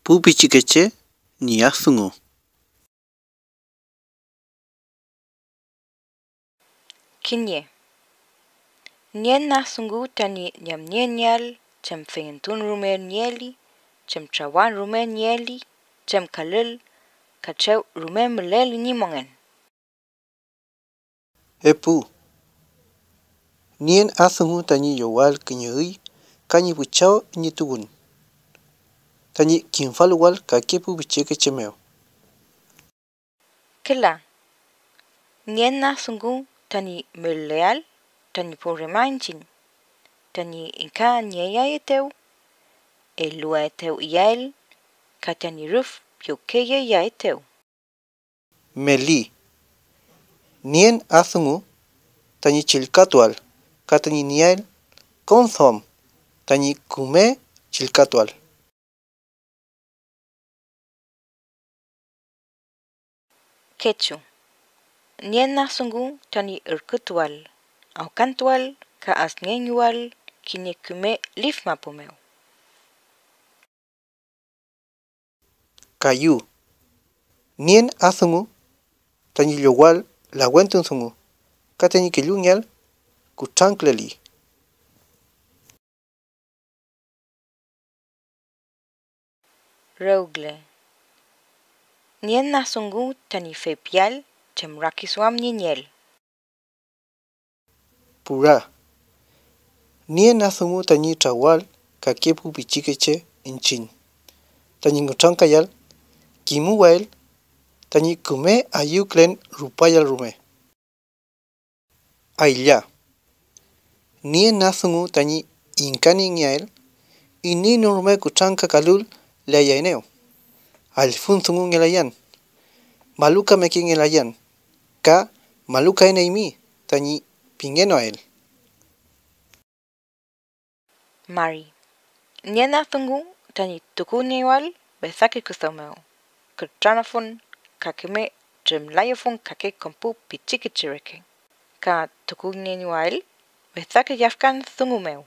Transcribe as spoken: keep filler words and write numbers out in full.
pu pichikeche ñi adungu. Kiñe. Nien adungu tañi yamnienieael chem feyentun rume nieli, chem trawan rume nieli, chem kalül, ka chew rume müleli ñi mongen. Epu. Nien adungu tañi llowal kiñe üy ka ñi pu chaw ñi tuwün, tañi kimfaluwal kake pu pichikeche mew. Küla. Nien adungu tañi müleael tañi pu rema iñchiñ, tañi ingkanieaetew, eluaetew iyael, ka tañi rüf piwkeyeyeaetew. Meli. Nien adungu tañi chillkatuael ka tañi nieael kom duam tañi küme chillkatuael. Kechu. Nien adungu tañi ürkütuael, awkantuael ka adngeñuael kiñe küme lif mapu mew. Kayu. Nien adungu tañi llowal lawentun dungu ka tañi kellungeael kutranküleli. Rewgle. Nien adungu tañi feypiael chem rakiduam ñi nieel. Pura. Nien adungu tañi trawal kake pu pichikeche iñchiñ, tañi ngütramkayael, kimuwael, tañi küme ayüwkülen rupayael rume. Aylla. Nien adungu tañi ingkaniengeael, iney no rume kutrankakalul leayaenew. Allfün dungungelayan, malukamekengelayan, ka malukaen eymi tañi pingenoael. Mari. Nien adungu tañi tukuniewael wesake küdaw mew, kütranafun ka küme tremlayafun kake konpu pichikeche reke, ka tukuniewael wesake yafkan dungu mew.